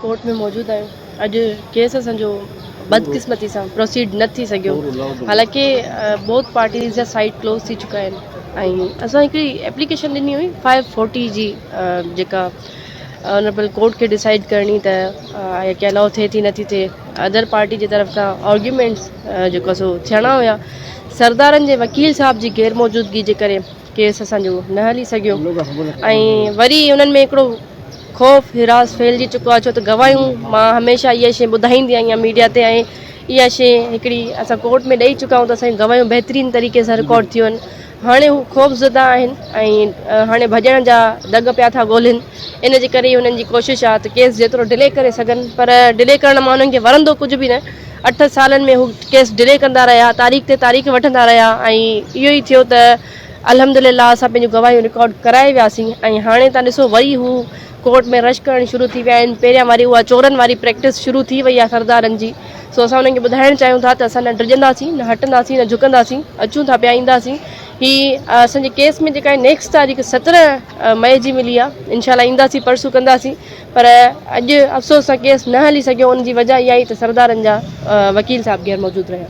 Court ۾ موجود آهيون اڄ ڪيس اسان جو بدقسمتي سان پروسيڊ نه ٿي سگهيو حالانڪه بوٿ پارٽيز جا سائيڊ ڪلوز ٿي چڪا آهن ۽ اسان هڪڙي ايپليڪيشن ڏني هئي فائيو فورٽي جي جيڪا آنريبل ڪورٽ کي ڊسائيڊ ڪرڻي ته آيا ڪي الاؤ ٿئي ٿي نٿي ٿئي ادر پارٽي جي طرف کان آرگيومينٽس جيڪو سو ٿيڻا هيا سردارن جي وڪيل صاحب جي غير موجودگي جي ڪري ڪيس اسان جو نه هلي سگهيو ۽ وري انهن ۾ هڪڙو خوف هراس ڦهلجي چڪو آهي ڇو ته گواهيون مان هميشه اها شيء ٻڌائيندي آئي آهيان ميڊيا تي ۽ اها شيء هڪڙي اسان ڪورٽ ۾ ڏئي چڪا آهيون ته اسان جون گواهيون بهترين طريقي سان رڪارڊ ٿيون آهن هاڻي هو خوف زده آهن ۽ هاڻي ڀڄڻ جا دڳ پيا ٿا ڳولهن ان جي ڪري انهن جي ڪوشش آهي ته ڪيس جيترو ڊلي ڪري سگهن پر ڊلي ڪرڻ مان انهن کي ورندو ڪجهه به نه اٺ سالن ۾ هو ڪيس ڊلي ڪندا رهيا، تاريخ تي تاريخ وٺندا رهيا ۽ اهو ئي ٿيو ته الحمد لله اسان پنهنجون گواهيون رڪارڊ ڪرائي وياسين ۽ هاڻي تان ڏسو وري هو ڪورٽ ۾ رش ڪرڻ شروع ٿي ويا آهن پهريان واري اها چورن واري پريڪٽس شروع ٿي وئي آهي سردارن جي سو اسان انهن کي ٻڌائڻ چاهيون ٿا ته اسان نه ڊڄنداسين نه هٽنداسين نه جهڪنداسين اچون ٿا پيا اينداسين هي اسان جي ڪيس ۾ جيڪا نيڪسٽ تاريخ 17 مئي جي ملي آهي انشاء الله اينداسين پرسو ڪنداسين پر اڄ افسوس سان ڪيس نه هلي سگهيو ان جي وجه اها ئي ته سردارن جا وڪيل صاحب غير موجود رهيا.